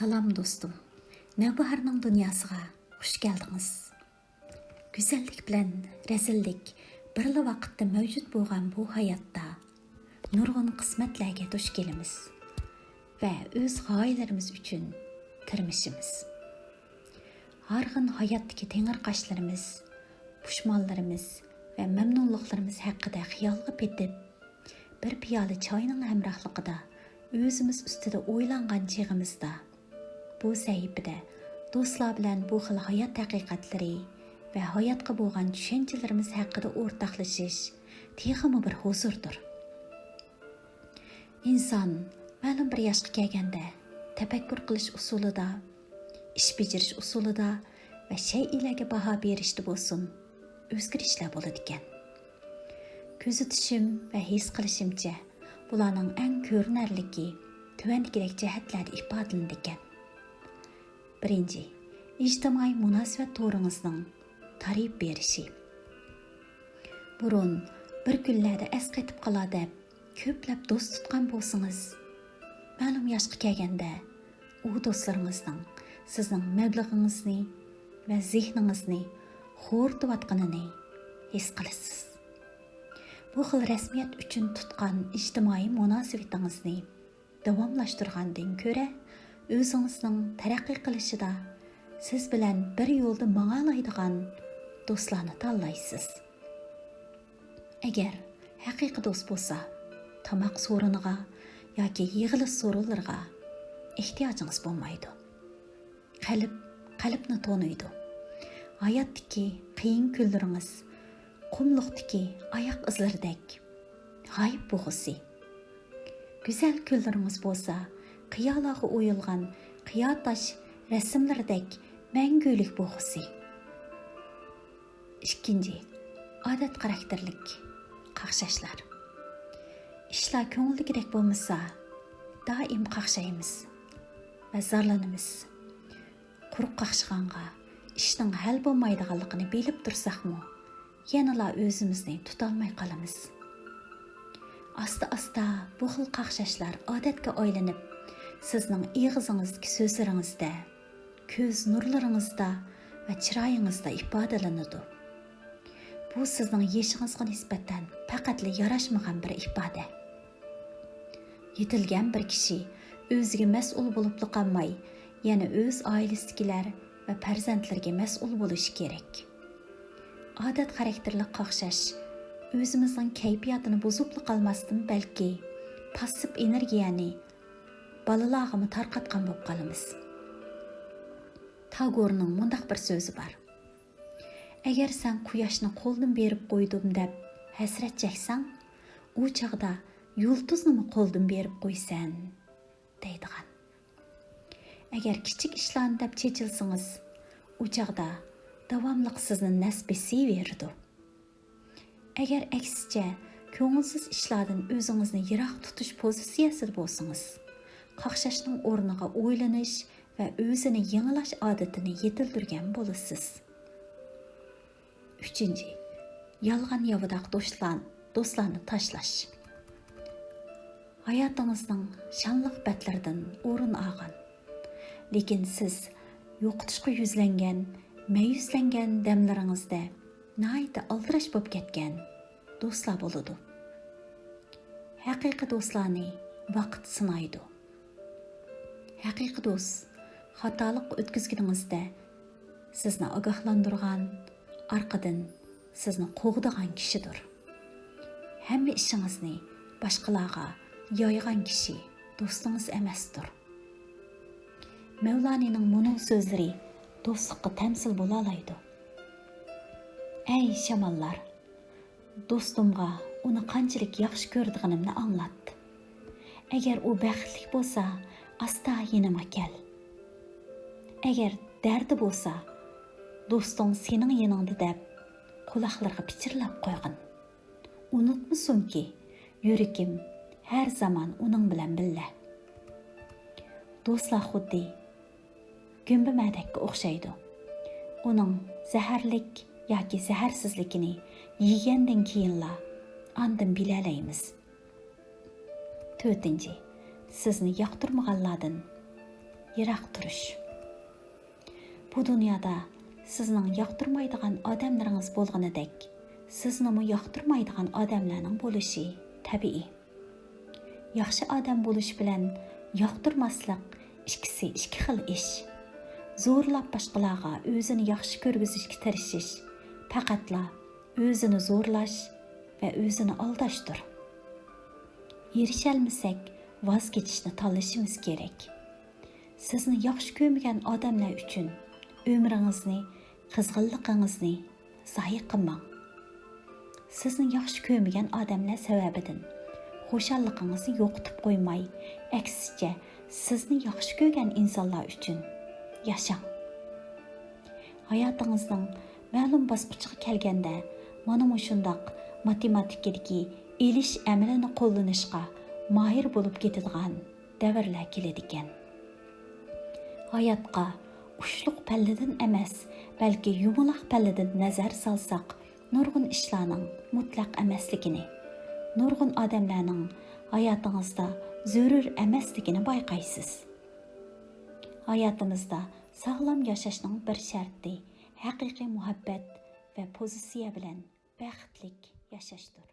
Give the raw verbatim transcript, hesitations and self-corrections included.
سالام دوستۇم، نەۋباھارنىڭ دۇنياسىغا خۇش كەلدىڭىز. گۈزەللىك بىلەن رەزىللىك بىرلا ۋاقىتتا مەۋجۇت بولغان بۇ ھاياتتا نۇرغۇن قىسمەتلەرگە دۇچ كېلىمىز ۋە ئۆز غايىلىرىمىز ئۈچۈن تىرمىشىمىز. ھارغىن ھاياتتىكى تېڭىرقاشلىرىمىز، پۇشمانلىرىمىز ۋە مەمنۇنلۇقلىرىمىز ھەققىدە خىيالغا پېتىپ، بىر پىيالە چاينىڭ ھەمراھلىقىدا ئۆزىمىز ئۈستىدە ئويلانغان چېغىمىزدا، بۇ سەھىپىدە دوستلار بىلەن بۇ خىل ھايات ھەقىقەتلىرى ۋە ھاياتقا بولغان چۈشەنچىلىرىمىز ھەققىدە ئورتاقلىشىش تېخىمۇ بىر ھۇزۇردۇر. ئىنسان مەلۇم بىر ياشقا كەلگەندە تەپەككۇر قىلىش ئۇسۇلىدا، ئىش بېجىرىش ئۇسۇلىدا ۋە شەيئىلەرگە باھا بېرىشتە بولسۇن، ئۆزگىرىشلەر بولىدىكەن. كۆزىتىشىم ۋە ھېس قىلىشىمچە، بۇلارنىڭ ئەڭ كۆرۈنەرلىكى تۆۋەندىكىدەك جەھەتلەردە ئىپادىلىنىدىكەن. بىرىنچى، ئىجتىمائىي مۇناسىۋەت تورىڭىزنىڭ تارىيىپ بېرىشى. بۇرۇن بىر كۈنلەردە ئەسقېتىپ قالار دەپ كۆپلەپ دوست تۇتقان بولسىڭىز، مەلۇم ياشقا كەلگەندە ئۇ دوستلىرىڭىزنىڭ سىزنىڭ مەبلىغىڭىزنى ۋە زېھنىڭىزنى خورىتىۋاتقىنىنى ھېس قىلىسىز. بۇ خىل رەسمىيەت ئۈچۈن تۇتقان ئىجتىمائىي مۇناسىۋىتىڭىزنى داۋاملاشتۇرغاندىن كۆرە، ئۆزىڭىزنىڭ تەرەققىي قىلىشىدا سىز بىلەن بىر يولدا ماڭالايدىغان دوستلارنى تاللايسىز. ئەگەر ھەقىقىي دوست بولسا، تاماق سورۇنىغا ياكى يىغىلىش سورۇنلىرىغا ئېھتىياجىڭىز بولمايدۇ. قەلب قەلبنى تونۇيدۇ. ھاياتتىكى قىيىن كۈنلىرىڭىز قۇملۇقتىكى ئاياق ئىزلىرىدەك غايىب بولغۇسى. گۈزەل كۈنلىرىڭىز بولسا، قىيالارغا ئويۇلغان قىيا تاش رەسىملىرىدەك مەڭگۈلۈك بولغۇسى. ئىككىنچى، ئادەت خاراكتېرلىك قاقشاشلار. ئىشلار كۆڭۈلدىكىدەك بولمىسا، دائىم قاقشايمىز ۋە زارلىنىمىز. قۇرۇق قاقشىغانغا ئىشنىڭ ھەل بولمايدىغانلىقىنى بىلىپ تۇرساقمۇ، يەنىلا ئۆزىمىزنى تۇتالماي قالىمىز. ئاستا-ئاستا بۇ خىل قاقشاشلار ئادەتكە ئايلىنىپ، سىزنىڭ ئېغىزىڭىزدىكى سۆزلىرىڭىزدە، كۆز نۇرلىرىڭىزدا ۋە چىرايىڭىزدا ئىپادىلىنىدۇ. بۇ سىزنىڭ يېشىڭىزغا نىسبەتەن پەقەتلا ياراشمىغان بىر ئىپادە. يېتىلگەن بىر كىشى ئۆزىگە مەسئۇل بولۇپلا قالماي، يەنە ئۆز ئائىلىسىدىكىلەر ۋە پەرزەنتلىرىگە مەسئۇل بولۇشى كېرەك. ئادەت خاراكتېرلىك قاقشاش ئۆزىمىزنىڭ كەيپىياتىنى بۇزۇپلا قالماستىن، بەلكى پاسسىپ ئېنېرگىيەنى بالىلارغىمۇ تارقاتقان بولۇپ قالىمىز. تاگورنىڭ مۇنداق بىر سۆزى بار: «ئەگەر سەن قۇياشنى قولدىن بېرىپ قويدۇم دەپ ھەسرەت چەكسەڭ، ئۇ چاغدا يۇلتۇزنىمۇ قولدىن بېرىپ قويىسەن» دەيدىغان. ئەگەر كىچىك ئىشلارنى دەپ چېچىلسىڭىز، ئۇ چاغدا داۋاملىق سىزنى نەس بېسىۋېرىدۇ. ئەگەر ئەكسىچە، كۆڭۈلسىز ئىشلاردىن ئۆزىڭىزنى يىراق تۇتۇش پوزىتسىيەسىدە بولسىڭىز، قاقشاشنىڭ ئورنىغا ئويلىنىش ۋە ئۆزىنى يېڭىلاش ئادىتىنى يېتىلدۈرگەن بولىسىز. ئۈچىنچى، يالغان ياۋىداق دوستلار-، دوستلارنى تاشلاش. ھاياتىڭىزنىڭ شانلىق بەتلىرىدىن ئورۇن ئالغان، لېكىن سىز يوقىتىشقا يۈزلەنگەن، مەيۈسلەنگەن دەملىرىڭىزدە ناھايىتى ئالدىراش بولۇپ كەتكەن دوستلار بولىدۇ. ھەقىقىي دوستلارنى ۋاقىت سىنايدۇ. ھەقىقىي دوست خاتالىققا ئۆتكۈزگىنىڭىزدە سىزنى ئاگاھلاندۇرغان، ئارقىدىن سىزنى قوغدىغان كىشىدۇر. ھەممە ئىشىڭىزنى باشقىلارغا يايغان كىشى دوستىڭىز ئەمەستۇر. مەۋلانىنىڭ مۇنۇ سۆزلىرى دوستلۇققا تەمسىل بولالايدۇ. ئەي شاماللار، دوستۇمغا ئۇنى قانچىلىك ياخشى كۆرىدىغىنىمنى ئاڭلات. ئەگەر ئۇ بەختلىك بولسا، ئاستا يېنىما كەل. ئەگەر دەردى بولسا، دوستۇڭ سېنىڭ يېنىڭدا دەپ، قۇلاقلىرىغا پىچىرلاپ قويغىن. ئۇنتۇمىسۇنكى، يۈرىكىم ھەر زامان ئۇنىڭ بىلەن بىللە. دوستلار خۇددى گۈمبە مەدەككە ئوخشايدۇ. ئۇنىڭ زەھەرلىك ياكى زەھەرسىزلىكىنى يېگەندىن كېيىنلا ئاندىن بىلەلەيمىز. تۆتىنچى، سىزنى ياقتۇرمىغانلاردىن، يىراق تۇرۇش. بۇ دۇنيادا سىزنىڭ ياقتۇرمايدىغان ئادەملىرىڭىز بولغىنىدەك، سىزنىمۇ ياقتۇرمايدىغان ئادەملەرنىڭ بولۇشى تەبىئىي. ياخشى ئادەم بولۇش بىلەن ياقتۇرماسلىق ئىككىسى ئىككى خىل ئىش. زورلاپ باشقىلارغا ئۆزىنى ياخشى كۆرگۈزۈشكە تىرىشىش پەقەتلا ئۆزىنى زورلاش ۋە ئۆزىنى ئالداشتۇر. ئېرىشەلمىسەك، ۋاز كېچىشنى تاللىشىمىز كېرەك. سىزنى ياخشى كۆرمىگەن ئادەملەر ئۈچۈن ئۆمرىڭىزنى، قىزغىنلىقىڭىزنى زايە قىلماڭ. سىزنى ياخشى كۆرمىگەن ئادەملەر سەۋەبىدىن خۇشاللىقىڭىزنى يوقىتىپ قويماي، ئەكسىچە، سىزنى ياخشى كۆرگەن ئىنسانلار ئۈچۈن ياشاڭ. ھاياتىڭىزنىڭ مەلۇم باسقۇچىغا كەلگەندە، مانا مۇشۇنداق ماتېماتىكىدىكى ئېلىش ئەمىلىنى قوللىنىشقا ماھىر بولۇپ كېتىدىغان دەۋرلەر كېلىدىكەن. ھاياتقا ئۇچلۇق پەللىدىن ئەمەس، بەلكى يۇمىلاق پەللىدىن نەزەر سالساق، نۇرغۇن ئىشلارنىڭ مۇتلەق ئەمەسلىكىنى، نۇرغۇن ئادەملەرنىڭ ھاياتىڭىزدا زۆرۈر ئەمەسلىكىنى بايقايسىز. ھاياتىمىزدا ساغلام ياشاشنىڭ بىر شەرتى ھەقىقىي مۇھەببەت ۋە پوزىتسىيە بىلەن بەختلىك ياشاشتۇر.